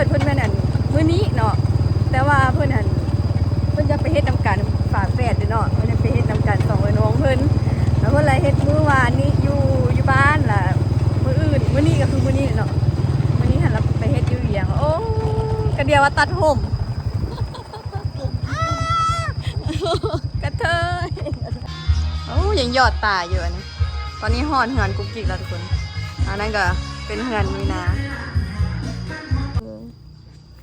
ເພິ່ນແມ່ນອັນມື້ນີ້ເນາະ ແຕ່ວ່າເພິ່ນຫັ້ນ ເພິ່ນຢາກໄປເຮັດນຳກັນ ຝາແຝດເດ້ເນາະ ເພິ່ນຢາກໄປເຮັດນຳກັນສອງເອື້ອຍນ້ອງເພິ່ນ ແລ້ວເພິ່ນລະເຮັດມື້ວານນີ້ຢູ່ ຢູ່ບ້ານ ລະມື້ອື່ນ ມື້ນີ້ກໍຄືມື້ນີ້ເນາະ ມື້ນີ້ຫັ້ນລະໄປເຮັດຢູ່ວຽງ. ໂອ້ ກະດຽວວ່າຕັດຜົມ ກະເທີຍ ໂອ້ ຍັງຢອດຕາຢູ່ອັນນີ້. ຕອນນີ້ຮອດເຮືອນກຸກກິກແລ້ວທຸກຄົນ ອັນນັ້ນກໍເປັນເຮືອນມີນາ.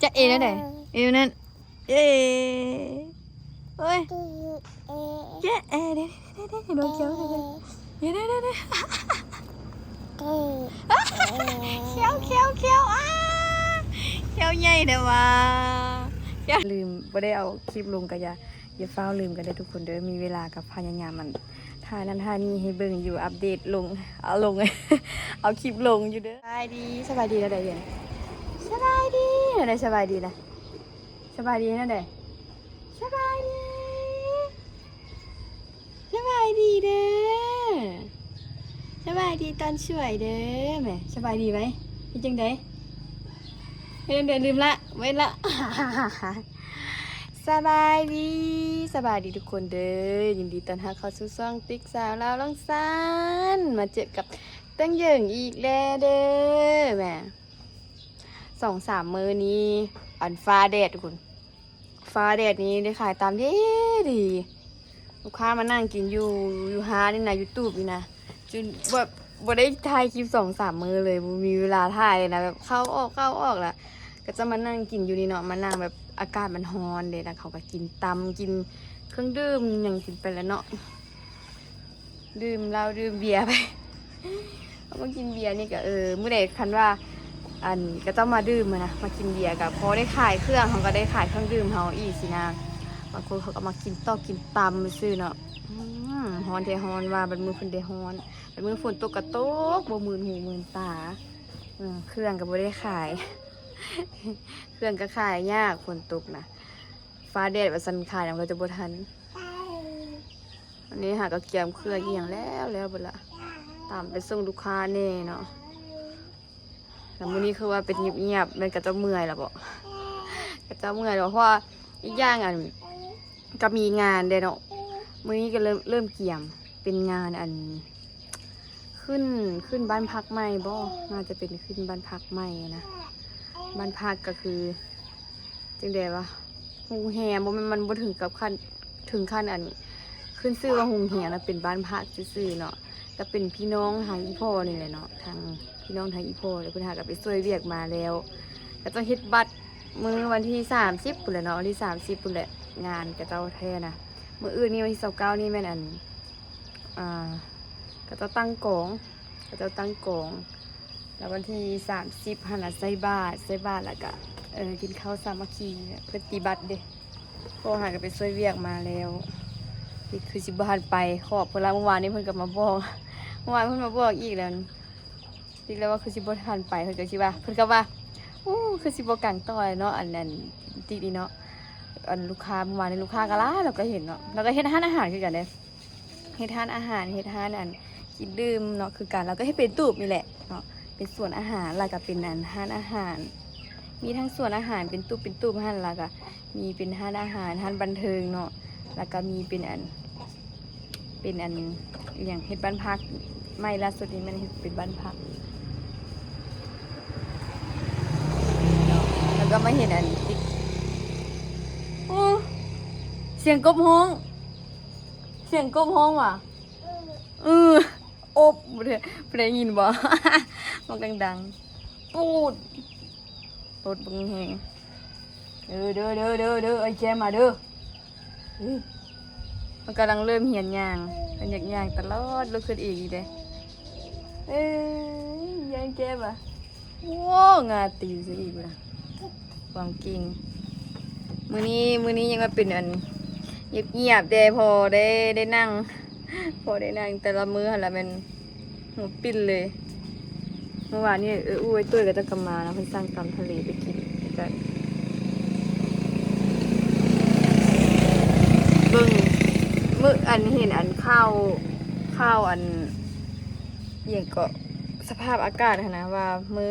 ຈະເອແນວໃດ? ເອແນວນັ້ນ ເອ ໂອ້ຍ ຈະເອ ເດ ເດ ເດ ເດ ເດ ເດ ເດ ເດ ຂຽວ ຂຽວ ຂຽວ ອ້າ ຂຽວໃຫຍ່ແທ້ວ່າ ລືມ ບໍ່ໄດ້ເອົາຄລິບລົງ ກະຢ່າ ຢ່າຟ້າວລືມກັນເດີທຸກຄົນເດີ. ມີເວລາກໍພະຍາຍາມ ອັນ ຖ່າຍນັ້ນຖ່າຍນີ້ໃຫ້ເບິ່ງຢູ່ ອັບເດດລົງ ເອົາລົງ ເອົາຄລິບລົງຢູ່ເດີ. ສະບາຍດີ ສະບາຍດີແນວໃດ? ສະບາຍດີແນວໃດ? ສະບາຍດີນະ? ສະບາຍດີແນວໃດ? ສະບາຍດີ ສະບາຍດີເດີ ສະບາຍດີຕອນສວຍເດີ. ແໝ ສະບາຍດີໄວ ເຮັດຈັ່ງໃດ? ເຮັດຈັ່ງໃດ? ລືມລະ ເວັນລະ. ສະບາຍດີ ສະບາຍດີທຸກຄົນເດີ ຍິນດີຕ້ອນຮັບເຂົ້າສູ່ຊ່ອງຕິກສາວລາວລ້ອງຊານ ມາເຈີກັບເຕີງເຢິງອີກແລ້ວເດີ. ແໝ ສອງສາມມື້ນີ້ ອັນ ຟ້າແດດທຸກຄົນ ຟ້າແດດນີ້ໄດ້ຂາຍຕຳດີດີ ລູກຄ້າມານັ່ງກິນຢູ່ ຢູ່ຮ້ານນີ້ນະ ຢູ່ຕູບນີ້ນະ ຈົນແບບບໍ່ໄດ້ຖ່າຍຄລິບສອງສາມມື້ເລີຍ ບໍ່ມີເວລາຖ່າຍເລີຍນະ ແບບເຂົ້າອອກ ເຂົ້າອອກລະ ກໍຈະມານັ່ງກິນຢູ່ນີ້ເນາະ ມານັ່ງແບບ ອາກາດມັນຮ້ອນເດ້ ລະເຂົາກໍກິນຕຳ ກິນເຄື່ອງດື່ມຫຍັງກິນໄປລະເນາະ ດື່ມເຫຼົ້າດື່ມເບຍໄປ ເຮົາມາກິນເບຍນີ້ກໍ ເອີ ມື້ໃດຄັນວ່າ ອັນ ເຂົາເຈົ້າມາດື່ມຫັ້ນນະ ມາກິນເບຍກໍພໍໄດ້ຂາຍເຄື່ອງ ເຮົາກໍໄດ້ຂາຍເຄື່ອງດື່ມເຮົາອີກຊີ້ນະ ບາງຄົນເຂົາກໍມາກິນຕອກກິນຕຳຊື່ເນາະ. ອືມ ຮ້ອນແທ້ຮ້ອນວ່າ ບາດມື້ເພິ່ນໄດ້ຮ້ອນ ບາດມື້ຝົນຕົກກໍຕົກ ບໍ່ມື່ນຫູມື່ນຕາ ເອີ ເຄື່ອງກໍບໍ່ໄດ້ຂາຍ ເຄື່ອງກໍຂາຍຍາກ ຝົນຕົກນະ ຟ້າແດດວ່າຊັ້ນ ຂາຍນຳກໍຈະບໍ່ທັນ. ອັນນີ້ຫາກໍກຽມເຄື່ອງອີ່ຫຍັງແລ້ວ ແລ້ວເບິດລະ ຕາມໄປສົ່ງລູກຄ້າແດ່ເນາະ. ແລ້ວມື້ນີ້ຄືວ່າເປັນງຽບໆ ແມ່ນເຂົາເຈົ້າເມື່ອຍລະບໍ? ເຂົາເຈົ້າເມື່ອຍລະບໍ? ເພາະວ່າອີກຢ່າງ ອັນ ກໍມີງານແດ່ເນາະ ມື້ນີ້ກໍເລີ່ມ ເລີ່ມກຽມ ເປັນງານ ອັນ ຂຶ້ນ ຂຶ້ນບ້ານພັກໃໝ່ບໍ? ໜ້າຈະເປັນຂຶ້ນບ້ານພັກໃໝ່ນະ ບ້ານພັກກໍຄື ຈັ່ງໃດວະ ໂຮງແຮມ ບໍ່ແມ່ນ ມັນບໍ່ເຖິງກັບຂັ້ນ ເຖິງຂັ້ນ ອັນ ຂຶ້ນຊື່ວ່າໂຮງແຮມນະ ເປັນບ້ານພັກຊື່ໆເນາະ ກໍເປັນພີ່ນ້ອງທາງອີ່ພໍ່ນີ້ແຫຼະເນາະ ທາງພີ່ນ້ອງທາງອີ່ພໍ່ ແລ້ວເພິ່ນຫາກໍໄປຊ່ວຍວຽກມາແລ້ວ ເຂົາເຈົ້າເຮັດບັດມື້ວັນທີສາມສິບພຸ້ນແຫຼະເນາະ ວັນທີສາມສິບພຸ້ນແຫຼະ ງານເຂົາເຈົ້າແທ້ນະ ມື້ອື່ນນີ້ວັນທີຊາວເກົ້ານີ້ແມ່ນ ອັນ ອ່າ ເຂົາເຈົ້າຕັ້ງກອງ ເຂົາເຈົ້າຕັ້ງກອງ ແລ້ວວັນທີສາມສິບຫັ້ນລະໃສ່ບາດ ໃສ່ບາດແລ້ວກະ ເອີ ກິນເຂົ້າສາມັກຄີ ເພິ່ນຕີບັດເດ້ ພໍ່ຫາກໍໄປຊ່ວຍວຽກມາແລ້ວ ນີ້ຄືຊິບໍ່ທັນໄປ ຂອບເພິ່ນລະ ມື້ວານນີ້ເພິ່ນກໍມາບອກ ມື້ວານເພິ່ນມາບອກອີກແລ້ວ ຕິກແລ້ວວ່າຄືຊິບໍ່ທັນໄປ ເພິ່ນກໍຊິວ່າ ເພິ່ນກໍວ່າ ໂອ້ ຄືຊິບໍ່ກາງຕໍ່ແລ້ວເນາະ ອັນ ອັນ ຕິກນີ້ເນາະ ອັນ ລູກຄ້າ ມື້ວານນີ້ລູກຄ້າກໍຫຼາຍ ລາວກໍເຫັນເນາະ ລາວກໍເຮັດຮ້ານອາຫານຄືກັນເດ້ ເຮັດຮ້ານອາຫານ ເຮັດຮ້ານ ອັນ ກິນດື່ມເນາະ ຄືກັນ ລາວກໍເຮັດເປັນຕູບນີ້ແຫຼະເນາະ ເປັນສວນອາຫານ ແລ້ວກໍເປັນ ອັນ ຮ້ານອາຫານ ມີທັງສວນອາຫານເປັນຕູບເປັນຕູບຫັ້ນ ແລ້ວກໍມີເປັນຮ້ານອາຫານ ຮ້ານບັນເທີງເນາະ ແລ້ວກໍມີເປັນ ອັນ ເປັນ ອັນ ອີ່ຫຍັງ ເຮັດບ້ານພັກ ໃໝ່ລ່າສຸດນີ້ແມ່ນເຮັດເປັນບ້ານພັກ ແລ້ວກໍມາເຫັນ ອັນ ຕິກ ໂອ້ ສຽງກົບຮ້ອງ ສຽງກົບຮ້ອງຫວາ? ອື ອົບ ບໍ່ໄດ້ ບໍ່ໄດ້ຍິນບໍ່? ບັກດັງໆ ປູດ ລົດບັກແຮງ ເດີ ເດີ ເດີ ເດີ ເດີ ໄອ້ແຈມມາເດີ ເອີ ມັນກຳລັງເລີ່ມຮຽນຍ່າງ ເພິ່ນຢາກຍ່າງຕະຫຼອດ ລຸກຂຶ້ນເອງອີກເດ້ ເອີ ຍ່າງແຈມວ່າ ໂອ້ ງາຕີນຊະອີກພຸ້ນນະ ຄວາມເກັ່ງ ມື້ນີ້ ມື້ນີ້ຍັງວ່າເປັນອັນງຽບໆແດ່ ພໍໄດ້ ໄດ້ນັ່ງ ພໍໄດ້ນັ່ງ ແຕ່ລະມື້ຫັ້ນລະແມ່ນຫົວປິ່ນເລີຍ ມື້ວານນີ້ ເອີ ອູ້ ໄອ້ຕຸ້ຍເຂົາເຈົ້າກໍມາເນາະ ເພິ່ນສັ່ງຕຳທະເລໄປກິນນຳກັນ ເບິ່ງ ມື້ ອັນ ເຫັນອັນຂ່າວ ຂ່າວ ອັນ ອີ່ຫຍັງເກາະ ສະພາບອາກາດຫັ້ນນະ ວ່າມື້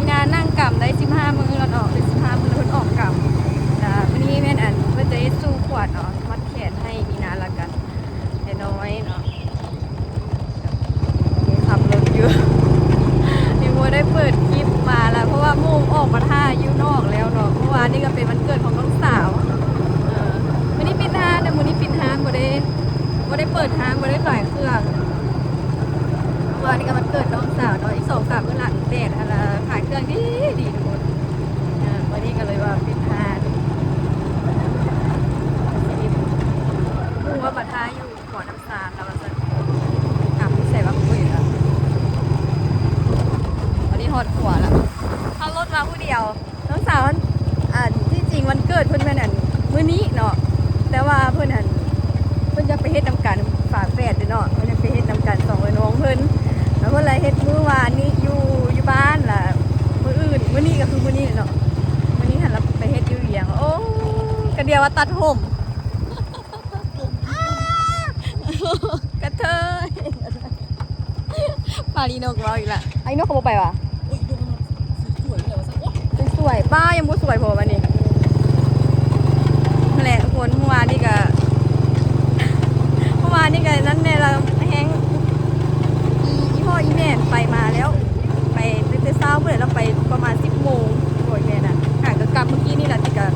ມີນານັ່ງກຳໄດ້ສິບຫ້າມື້ແລ້ວເນາະ ເປັນສິບຫ້າມື້ເພິ່ນອອກກຳ. ກະມື້ນີ້ແມ່ນອັນເພິ່ນຈະເຮັດສູ່ຂວັນເນາະ ມັດແຂນໃຫ້ມີນາ ແລ້ວກະໄອ້ນ້ອຍເນາະ ຂັບລົດຢູ່ ຍັງບໍ່ໄດ້ເປີດຄລິບມາລະ ເພາະວ່າໝູ່ອອກມາຖ້າຢູ່ນອກແລ້ວເນາະ. ເມື່ອວານນີ້ກະເປັນວັນເກີດຂອງນ້ອງສາວ ເອີ ມື້ນີ້ປິດຮ້ານເນາະ ມື້ນີ້ປິດຮ້ານ ບໍ່ໄດ້ ບໍ່ໄດ້ເປີດຮ້ານ ບໍ່ໄດ້ຂາຍເຄື່ອງ. ເມື່ອວານນີ້ກະວັນເກີດນ້ອງສາວເນາະ ອີກສອງສາມມື້ຫຼັງແດດຫັ້ນລະ ຂາຍເຄື່ອງດີໆ ທຸກຄົນ. ເອີ ມື້ນີ້ກະເລີຍວ່າປິດຮ້ານ ຮູ້ວ່າມາຖ້າຢູ່ຫົວນ້ຳຊາລະວ່າຊັ້ນ ກຳໃສ່ບັກເວີຍລະ. ຕອນນີ້ຮອດຂົວລະ ເອົາລົດມາຜູ້ດຽວ ນ້ອງສາວ ອັນ ທີ່ຈິງວັນເກີດເພິ່ນແມ່ນອັນມື້ນີ້ເນາະ ແຕ່ວ່າເພິ່ນອັນ ເພິ່ນຢາກໄປເຮັດນຳກັນ ຝາແຝດເດ້ເນາະ ເພິ່ນຢາກໄປເຮັດນຳກັນສອງເອີນ້ອງເພິ່ນ ແລ້ວເພິ່ນລະເຮັດມື້ວານນີ້ຢູ່ ຢູ່ບ້ານລະ ມື້ອື່ນ ມື້ນີ້ກະຄືມື້ນີ້ເນາະ ມື້ນີ້ຫັ້ນລະໄປເຮັດຢູ່ວຽງ. ໂອ້ ກະດຽວວ່າຕັດຜົມ ກະເທີຍ ປາລີນົກເວົ້າອີກລະ ອາຍນົກເຂົາບໍ່ໄປຫວາ? ໂອ້ຍ ສວຍໆ ປ້າ ຍັງບໍ່ສວຍພໍບາດນີ້ ຫັ້ນແຫຼະທຸກຄົນ. ເມື່ອວານນີ້ກະ ເມື່ອວານນີ້ກະນັ້ນແດ່ລະ ແຮງ ອີ ອີພໍ່ອີແມ່ໄປມາແລ້ວ ໄປແຕ່ເຊົ້າພຸ້ນແຫຼະ ລາວໄປປະມານສິບໂມງ ພໍ່ອີແມ່ນະ ຫາກະກັບມື້ກີ້ນີ້ລະ ທີ່ກະ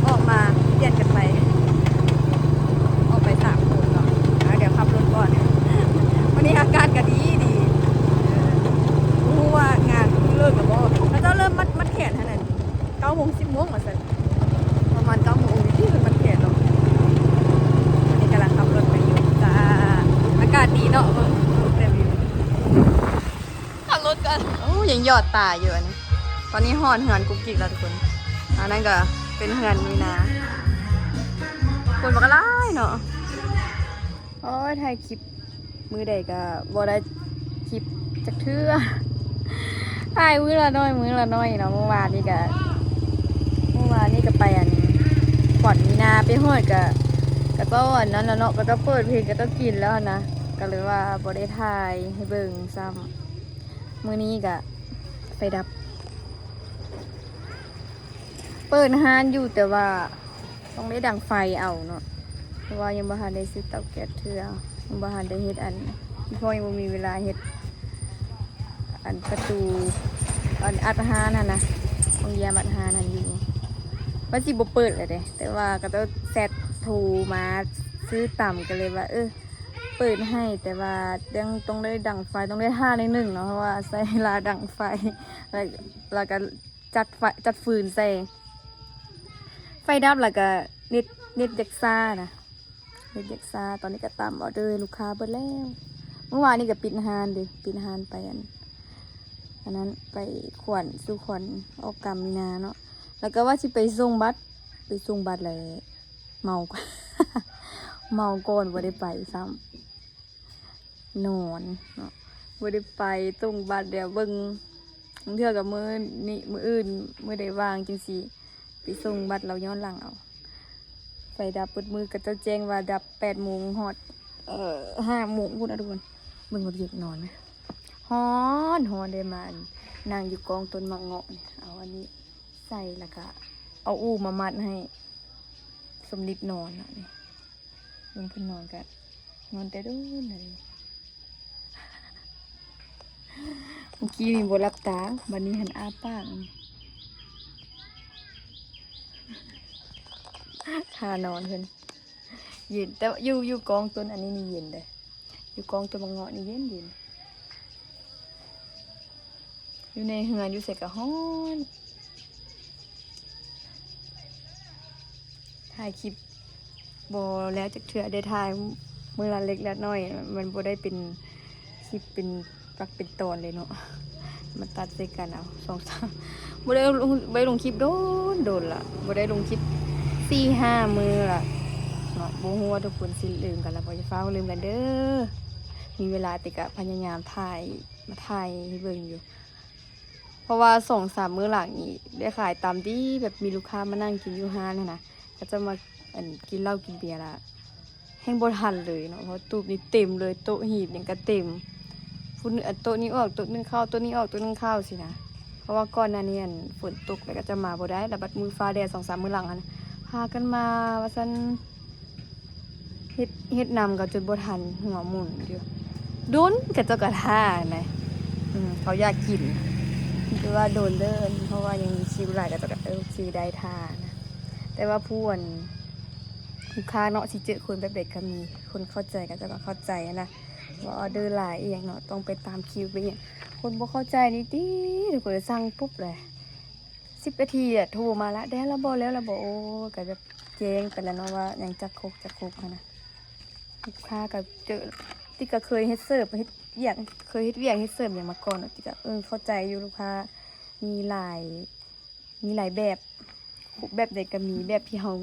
ອອກມາປ່ຽນກັນໄປ ອອກໄປສາມຄົນເນາະ. ອ່າ ດຽວຂັບລົດກ່ອນ ມື້ນີ້ອາກາດກະດີດີ ເອີ ບໍ່ຮູ້ວ່າງານເລີກລະບໍ່ ເຂົາເຈົ້າເລີ່ມມັດ ມັດແຂນຫັ້ນນະ ເກົ້າໂມງ ສິບໂມງວ່າຊັ້ນ ປະມານເກົ້າໂມງນີ້ທີ່ເພິ່ນມັດແຂນເນາະ. ອັນນີ້ກຳລັງຂັບລົດໄປຢູ່ຈ້າ ອາກາດດີເນາະ ເບິ່ງ ເບິ່ງແຕ່ວິວ ຂັບລົດກ່ອນ. ໂອ້ ຍັງຢອດຕາຢູ່ອັນນີ້. ຕອນນີ້ຮອດເຮືອນກຸກກິກແລ້ວທຸກຄົນ ອັນນັ້ນກະເປັນເຮືອນມີນາ ຄົນມັນກະຫຼາຍເນາະ. ໂອ້ຍ ຖ່າຍຄລິບມື້ໃດກະບໍ່ໄດ້ຄລິບຈັກເທື່ອ ຖ່າຍມື້ລະໜ້ອຍ ມື້ລະໜ້ອຍເນາະ. ມື້ວານນີ້ກະ ມື້ວານນີ້ກະໄປອັນ ຂວັນມີນາ ໄປຮອດກະ ກະເຈົ້າອັນນັ້ນລະເນາະ ກະເຈົ້າເປີດເພງ ກະເຈົ້າກິນແລ້ວຫັ້ນນະ ກະເລີຍວ່າບໍ່ໄດ້ຖ່າຍໃຫ້ເບິ່ງຊ້ຳ. ມື້ນີ້ກະໄຟດັບ ເປີດຮ້ານຢູ່ ແຕ່ວ່າຕ້ອງໄດ້ດັງໄຟເອົາເນາະ ເພາະວ່າຍັງບໍ່ທັນໄດ້ຊື້ເຕົາແກັສເທື່ອ ຍັງບໍ່ທັນໄດ້ເຮັດອັນ ອີ່ພໍ່ຍັງບໍ່ມີເວລາເຮັດອັນປະຕູ ອັນອັດຮ້ານຫັ້ນນະ ຕ້ອງຢ້ຽມອັດຮ້ານຫັ້ນຢູ່ ວ່າຊິບໍ່ເປີດແລ້ວເດ້ ແຕ່ວ່າເຂົາເຈົ້າແຊັດໂທມາຊື້ຕຳ ກະເລີຍວ່າ ເອີ ເປີດໃຫ້ ແຕ່ວ່າຍັງຕ້ອງໄດ້ດັງໄຟ ຕ້ອງໄດ້ຖ້າໜ້ອຍໜຶ່ງເນາະ ເພາະວ່າໃຊ້ເວລາດັງໄຟ ແລ້ວ ແລ້ວກະຈັດໄຟ ຈັດຟືນໃສ່ ໄຟດັບ ແລ້ວກະເນັດ ເນັດຢາກຊ້ານະ ເນັດຢາກຊ້າ. ຕອນນີ້ກະຕາມອໍເດີລູກຄ້າເບິດແລ້ວ. ມື້ວານນີ້ກະປິດຮ້ານເດ້ ປິດຮ້ານໄປອັນ ອັນນັ້ນ ໄປຂວັນ ສູ່ຂວັນອອກກຳມີນາເນາະ ແລ້ວກະວ່າຊິໄປສົ່ງບັດ ໄປສົ່ງບັດແລ້ວ ເມົາ ເມົາກ່ອນ ບໍ່ໄດ້ໄປຊ້ຳ ນອນເນາະ ບໍ່ໄດ້ໄປສົ່ງບັດ. ດຽວເບິ່ງ ບາງເທື່ອກະມື້ນີ້ ມື້ອື່ນ ມື້ໃດວ່າງຈັ່ງຊິໄປສົ່ງບັດລາວຍ້ອນຫຼັງເອົາ. ໄຟດັບເບິດມື້ ເຂົາເຈົ້າແຈ້ງວ່າດັບແປດໂມງ ຮອດ ເອີ ຫ້າໂມງພຸ້ນນະທຸກຄົນ. ເບິ່ງບັກເຫຍິກນອນນະ ຮ້ອນ ຮ້ອນເດ້ ມາອັນ ນັ່ງຢູ່ກ້ອງຕົ້ນໝາກເງາະນີ້ ເອົາອັນນີ້ໃສ່ ແລ້ວກະເອົາອູ່ມາມັດໃຫ້ ສົມນິດນອນເນາະນີ້. ເບິ່ງເພິ່ນນອນກະນອນແຕ່ດົນແລ້ວເດ້. ເມື່ອກີ້ນີ້ບໍ່ຫຼັບຕາ ບາດນີ້ຫັ້ນອ້າປາກ. ທ່ານອນເພິ່ນເຢັນ ແຕ່ຢູ່ ຢູ່ກ້ອງຕົ້ນອັນນີ້ນີ້ເຢັນເດ້. ຢູ່ກ້ອງຕົ້ນໝາກເງາະນີ້ເຢັນໆ. ຢູ່ໃນເຮືອນຢູ່ໃສກະຮ້ອນ. ຖ່າຍຄລິບບໍ່ແລ້ວຈັກເທື່ອ ໄດ້ຖ່າຍມື້ລະເລັກລະນ້ອຍ ມັນບໍ່ໄດ້ເປັນຄລິບເປັນປັກເປັນຕອນເລີຍເນາະ. ມາຕັດໃສ່ກັນເອົາ ສອງສາມ ບໍ່ໄດ້ລົງ ບໍ່ໄດ້ລົງຄລິບໂດນ ໂດນລະ ບໍ່ໄດ້ລົງຄລິບສີ່ຫ້າມື້ລະເນາະ. ບໍ່ຮູ້ວ່າທຸກຄົນຊິລືມກັນລະບໍ່ ຢ່າຟ້າວລືມກັນເດີ. ມີເວລາຕິກະພະຍາຍາມຖ່າຍ ມາຖ່າຍໃຫ້ເບິ່ງຢູ່ ເພາະວ່າສອງສາມມື້ຫຼັງນີ້ໄດ້ຂາຍຕຳດີ ແບບມີລູກຄ້າມານັ່ງກິນຢູ່ຮ້ານຫັ້ນນະ ເຂົາເຈົ້າມາ ອັນ ກິນເຫຼົ້າກິນເບຍລະ ແຮ່ງບໍ່ທັນເລີຍເນາະ ເພາະຕູບນີ້ເຕັມເລີຍ ໂຕະຫີບຫຍັງກະເຕັມ ຜູ້ ໂຕະນີ້ອອກໂຕະໜຶ່ງເຂົ້າ ໂຕະນີ້ອອກໂຕະໜຶ່ງເຂົ້າຊີ້ນະ. ເພາະວ່າກ່ອນໜ້ານີ້ ອັນ ຝົນຕົກ ແລ້ວກໍຈະມາບໍ່ໄດ້ ແລ້ວບັດມື້ຟ້າແດດສອງສາມມື້ຫຼັງຫັ້ນ ພາກັນມາວ່າຊັ້ນ ເຮັດ ເຮັດນຳກໍຈົນບໍ່ທັນ ຫົວໝຸນຢູ່ ດົນ ເຂົາເຈົ້າກໍຖ້ານະ ອືມ ເຂົາຢາກກິນ ແຕ່ວ່າດົນເດີ ເພາະວ່າຍັງມີຄິວຫຼາຍ ເຂົາເຈົ້າກໍ ເອີ ໂອເຄ ໄດ້ຖ້ານະ ແຕ່ວ່າຜູ້ ອັນ ລູກຄ້າເນາະ ຊິເຈີຄົນແບບໃດກໍມີ ຄົນເຂົ້າໃຈ ເຂົາເຈົ້າກໍເຂົ້າໃຈນະ ວ່າອອເດີຫຼາຍອີ່ຫຍັງເນາະ ຕ້ອງໄປຕາມຄິວໄປອີ່ຫຍັງ ຄົນບໍ່ເຂົ້າໃຈນີ້ຕິ ທຸກຄົນສັ່ງປຸບເລີຍ ສິບນາທີແຫຼະ ໂທມາລະ ແລ້ວລະບໍ່ ແລ້ວລະບໍ່ ໂອ້ ກໍແບບແຈ້ງໄປແລ້ວເນາະ ວ່າຍັງຈັກຄົກ ຈັກຄົກຫັ້ນນະ ລູກຄ້າກໍເຈີ ຕິກກໍເຄີຍເຮັດເສີບ ເຮັດວຽກ ເຄີຍເຮັດວຽກເຮັດເສີບຫຍັງມາກ່ອນເນາະ ຕິກກໍ ເອີ ເຂົ້າໃຈຢູ່ ລູກຄ້າມີຫຼາຍ ມີຫຼາຍແບບ ແບບໃດກໍມີ ແບບທີ່ເຮົາ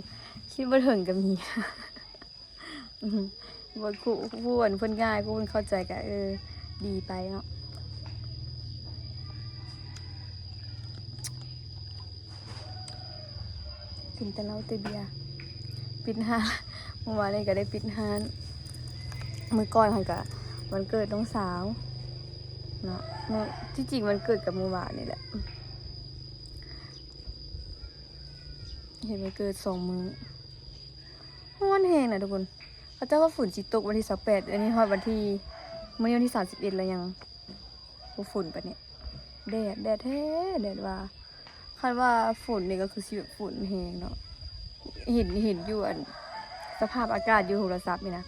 ຄິດບໍ່ເຖິງກໍມີ ອືມ ຜູ້ ຜູ້ ຜູ້ເພິ່ນງ່າຍ ຜູ້ເພິ່ນເຂົ້າໃຈກໍ ເອີ ດີໄປເນາະ ກິນແຕ່ເຫຼົ້າແຕ່ເບຍ ປິດຮ້ານ ມື້ວານນີ້ກໍໄດ້ປິດຮ້ານ ມື້ກ່ອນຫັ້ນກໍວັນເກີດນ້ອງສາວເນາະ ມື້ ທີ່ຈິງວັນເກີດກັບມື້ວານນີ້ແຫຼະ ເຮັດວັນເກີດສອງມື້ ຮ້ອນແຮງນະທຸກຄົນ ເຂົາເຈົ້າວ່າຝົນຊິຕົກວັນທີຊາວແປດ ອັນນີ້ຮອດວັນທີ ມື້ນີ້ວັນທີສາມສິບເອັດແລ້ວ ຍັງບໍ່ຝົນປານນີ້ ແດດ ແດດແທ້ ແດດວ່າ ຄັນວ່າຝົນນີ້ກໍຄືຊິແບບຝົນແຮງເນາະ ເຫັນ ເຫັນຢູ່ ອັນ ສະພາບອາກາດຢູ່ໂທລະສັບນີ້ນະ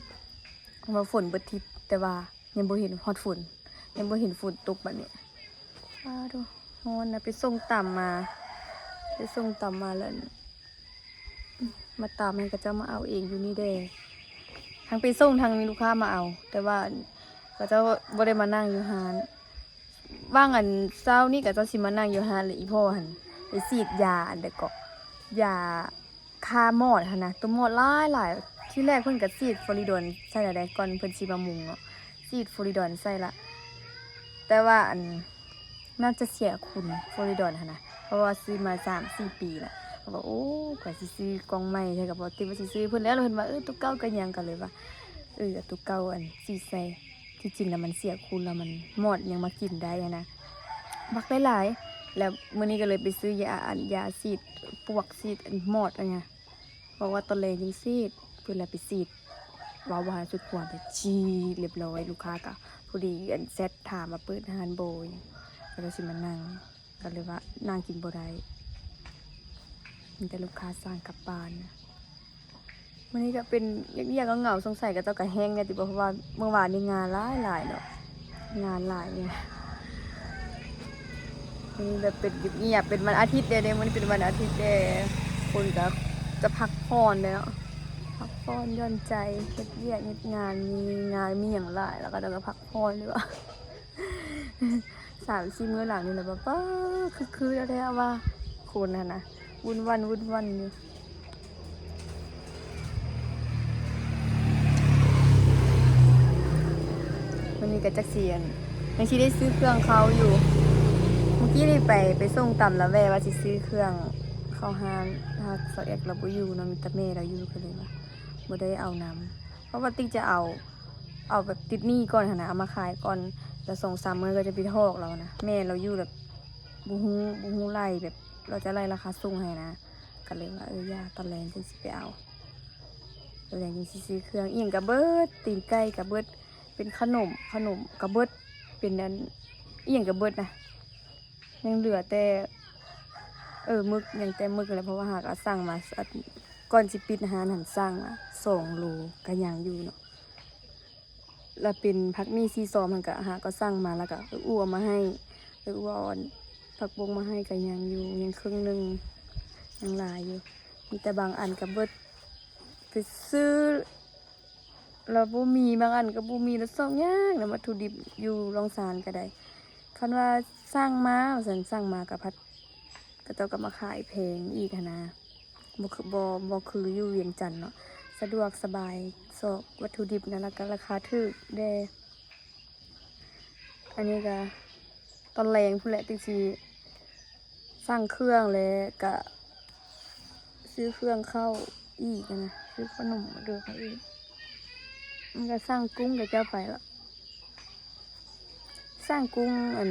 ວ່າຝົນເບິດທິດ ແຕ່ວ່າ ຍັງບໍ່ເຫັນຮອດຝົນ ຍັງບໍ່ເຫັນຝົນຕົກບາດນີ້ ອ້າໂທ້ ຮ້ອນນະ ໄປສົ່ງຕຳມາ ໄປສົ່ງຕຳມາແລ້ວ ມາຕຳໃຫ້ເຂົາເຈົ້າມາເອົາເອງຢູ່ນີ້ແດ່ ທັງໄປສົ່ງທັງມີລູກຄ້າມາເອົາ ແຕ່ວ່າເຂົາເຈົ້າບໍ່ໄດ້ມານັ່ງຢູ່ຮ້ານ ຫວ່າງອັນເຊົ້ານີ້ເຂົາເຈົ້າຊິມານັ່ງຢູ່ຮ້ານ ແລ້ວອີ່ພໍ່ຫັ້ນໄປສີດຢາອັນໃດເກາະ ຢາ ຂ້າມອດຫັ້ນນະ ຕົວມອດຫຼາຍໆ ທີແລກເພິ່ນກໍສີດຟອລິດອນໃສ່ແລ້ວໃດ ກ່ອນເພິ່ນຊິມາມຸງເນາະ ສີດຟອລິດອນໃສ່ລະ ແຕ່ວ່າອັນ ໜ້າຈະເສຍຄຸນຟອລິດອນຫັ້ນນະ ເພາະວ່າຊື້ມາສາມສີ່ປີລະ ເຂົາວ່າ ໂອ້ ກວ່າຊິຊື້ກ່ອງໃໝ່ ເທື່ອກໍບໍ່ຕິດວ່າຊິຊື້ເພິ່ນແລ້ວ ເພິ່ນວ່າ ເອີ ຕົວເກົ່າກໍຍັງ ກໍເລີຍວ່າ ເອີ ເອົາຕົວເກົ່າອັນສີດໃສ່ ທີ່ຈິງແລ້ວມັນເສຍຄຸນ ແລ້ວມັນມອດຍັງມາກິນໄດ້ຫັ້ນນະ ບັກຫຼາຍໆ ແລ້ວມື້ນີ້ກໍເລີຍໄປຊື້ຢາ ອັນ ຢາສີດປວກ ສີດອັນມອດອັນນະ ບອກວ່າຕອນແລງຈັ່ງສີດ ເພິ່ນລະໄປສີດ ເວົ້າວ່າສຸດຄວາມໄປຈີດຮຽບຮ້ອຍ ລູກຄ້າກໍພໍດີ ອັນ ແຊັດຖາມວ່າເປີດຮ້ານບໍ່ ກໍເລີຍຊິມານັ່ງ ກໍເລີຍວ່ານັ່ງກິນບໍ່ໄດ້ ມີແຕ່ລູກຄ້າສັ່ງກັບບ້ານ ມື້ນີ້ກໍເປັນງຽບໆ ເຫງົາໆ ສົງໄສເຂົາເຈົ້າກໍແຫ້ງແດ່ຕິ ເພາະວ່າມື້ວານນີ້ງານຫຼາຍໆ ເນາະ ງານຫຼາຍ ມື້ນີ້ແບບເປັນງຽບໆ ເປັນວັນອາທິດແດ່ເດ້ ມື້ນີ້ເປັນວັນອາທິດແດ່ ຄົນກໍຈະພັກຜ່ອນແດ່ເນາະ ພັກຜ່ອນຢ່ອນໃຈ ເຮັດວຽກເຮັດງານ ມີງານມີຫຍັງຫຼາຍ ແລ້ວເຂົາເຈົ້າກໍພັກຜ່ອນດີກວ່າ ສາມສີ່ມື້ຫຼັງນີ້ແຫຼະ ແບບ ປາ ຄຶກຄື້ນແທ້ໆ ວ່າ ຄົນຫັ້ນນະ ວຸ່ນວັ່ນວຸ່ນວັ່ນຢູ່ ມື້ນີ້ກໍຈັກຊິ ອັນ ຍັງຊິໄດ້ຊື້ເຄື່ອງເຂົ້າຢູ່ ມື້ກີ້ນີ້ໄປ ໄປສົ່ງຕຳລະແວ່ວ່າຊິຊື້ເຄື່ອງເຂົ້າຮ້ານ ຫາກສາວແອັກລາວບໍ່ຢູ່ເນາະ ມີແຕ່ແມ່ລາວຢູ່ ກໍເລີຍວ່າບໍ່ໄດ້ເອົານຳ ເພາະວ່າຕິກຈະເອົາ ເອົາແບບຕິດໜີ້ກ່ອນຫັ້ນນະ ເອົາມາຂາຍກ່ອນ ແລ້ວສອງສາມມື້ກໍຈະໄປຖອກລາວນະ ແມ່ລາວຢູ່ແບບ ບໍ່ຮູ້ ບໍ່ຮູ້ໄລ່ແບບ ລາວຈະໄລ່ລາຄາສົ່ງໃຫ້ນະ ກໍເລີຍວ່າ ເອີ ຢ່າ ຕອນແລງຈຶ່ງຊິໄປເອົາ ຕອນແລງຈຶ່ງຊິຊື້ເຄື່ອງ ອີ່ຫຍັງກໍເບິດ ຕີນໄກ່ກໍເບິດ ເປັນຂະໜົມ ຂະໜົມກໍເບິດ ເປັນອັນ ອີ່ຫຍັງກໍເບິດນະ ຍັງເຫຼືອແຕ່ ເອີ ໝຶກ ຍັງແຕ່ໝຶກແຫຼະ ເພາະວ່າຫາກໍສັ່ງມາ ອັນ ກ່ອນຊິປິດຮ້ານຫັ້ນ ສັ່ງມາສອງໂລ ກໍຍັງຢູ່ເນາະ ລະເປັນຜັກໝີ່ສີຊອມຫັ້ນກະ ຫາກໍສັ່ງມາ ລະກະເອື້ອຍອູ່ເອົາມາໃຫ້ ເອື້ອຍອູ່ເອົາອັນຜັກບົ້ງມາໃຫ້ກະຍັງຢູ່ ຍັງເຄິ່ງໜຶ່ງ ຍັງຫຼາຍຢູ່ ມີແຕ່ບາງອັນກະເບິດ ໄປຊື້ລະບໍ່ມີ ບາງອັນກະບໍ່ມີ ລະຊອກຍາກນະ ວັດຖຸດິບຢູ່ລອງຊານກະໄດ້ ຄັນວ່າສັ່ງມາວ່າຊັ້ນ ສັ່ງມາກະພັດ ເຂົາເຈົ້າກໍມາຂາຍແພງອີກຫັ້ນນະ ບໍ່ຄື ບໍ່ ບໍ່ຄືຢູ່ວຽງຈັນເນາະ ສະດວກສະບາຍ ຊອກວັດຖຸດິບນະ ລະກະລາຄາຖືກແດ່ ອັນນີ້ກະຕອນແລງພຸ້ນແຫຼະ ຈັ່ງຊິສັ່ງເຄື່ອງ ແລະກະຊື້ເຄື່ອງເຂົ້າອີກຫັ້ນນະ ຊື້ຂະໜົມມາເດີເຂົາອີກ ມັນກະສັ່ງກຸ້ງກະເຈົ້າໄປລະ ສ້າງກຸ້ງ ອັນ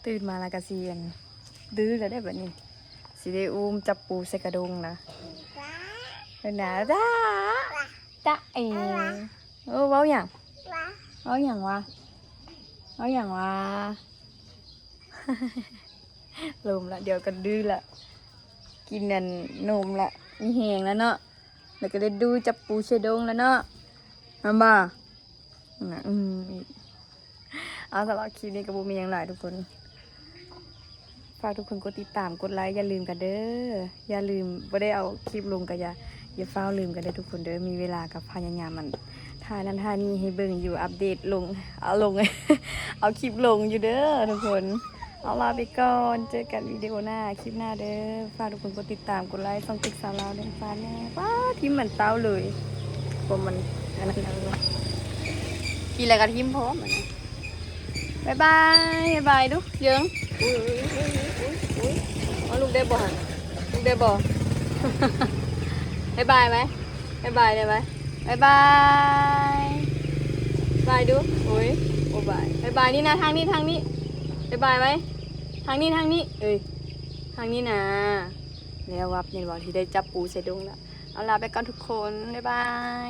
ຕື່ນມາແລ້ວກໍຊິອັນດື້ແລ້ວເດ້ບັດນີ້ ຊິໄດ້ອຸ້ມຈັບປູໃສ່ກະດົງນະ. ເອີນາ ຈ໊ະ ຈ໊ະເອ ເອີ ເວົ້າຫຍັງ? ເວົ້າຫຍັງວະ? ເວົ້າຫຍັງວະ? ລົມລະ ດຽວກໍດື້ລະ ກິນອັນນົມລະ ມີແຮງລະເນາະ. ແລ້ວກໍໄດ້ດູຈັບປູໃສ່ດົງແລ້ວເນາະ ແມ່ນບໍ່? ນະ ອືມ ອີກ ເອົາ ສຳລັບຄລິບນີ້ກໍບໍ່ມີຫຍັງຫຼາຍທຸກຄົນ. ຝາກທຸກຄົນກົດຕິດຕາມ ກົດໄລ ຢ່າລືມກັນເດີ ຢ່າລືມ ບໍ່ໄດ້ເອົາຄລິບລົງກໍຢ່າ ຢ່າຟ້າວລືມກັນເດີທຸກຄົນເດີ. ມີເວລາກໍພະຍາຍາມ ອັນ ຖ່າຍນັ້ນຖ່າຍນີ້ໃຫ້ເບິ່ງຢູ່ ອັບເດດລົງ ເອົາລົງ ເອົາຄລິບລົງຢູ່ເດີທຸກຄົນ. ເອົາ ລາໄປກ່ອນ ເຈີກັນວິດີໂອໜ້າ ຄລິບໜ້າເດີ. ຝາກທຸກຄົນກົດຕິດຕາມ ກົດໄລຊ່ອງຕິກສາວລາວແດນຟ້າແດ່. ປ້າ ຖິ້ມມັນເຕົ້າເລີຍ ບໍ່ມັນອັນນັ້ນເອົາ ກິນແລ້ວກໍຖິ້ມພ້ອມ. ບາຍບາຍ ບາຍບາຍດູ ເຢິງ. ອຸ້ຍ ອຸ້ຍ ອຸ້ຍ ອຸ້ຍ ເອົາ ລຸກໄດ້ບໍ່ຫັ້ນ? ລຸກໄດ້ບໍ່? ບາຍບາຍໄວ້ ບາຍບາຍໄດ້ໄວ້. ບາຍບາຍ ບາຍດູ. ໂອ້ຍ ບໍ່ບາຍ ບາຍບາຍ. ນີ້ນະ ທາງນີ້ ທາງນີ້. ບາຍບາຍໄວ້ ທາງນີ້ ທາງນີ້. ເອີຍ ທາງນີ້ນະ. ແລ້ວວັບ ເຫັນບໍ່ ທີ່ໄດ້ຈັບປູໃສ່ດົງລະ. ເອົາ ລາໄປກ່ອນທຸກຄົນ ບາຍບາຍ.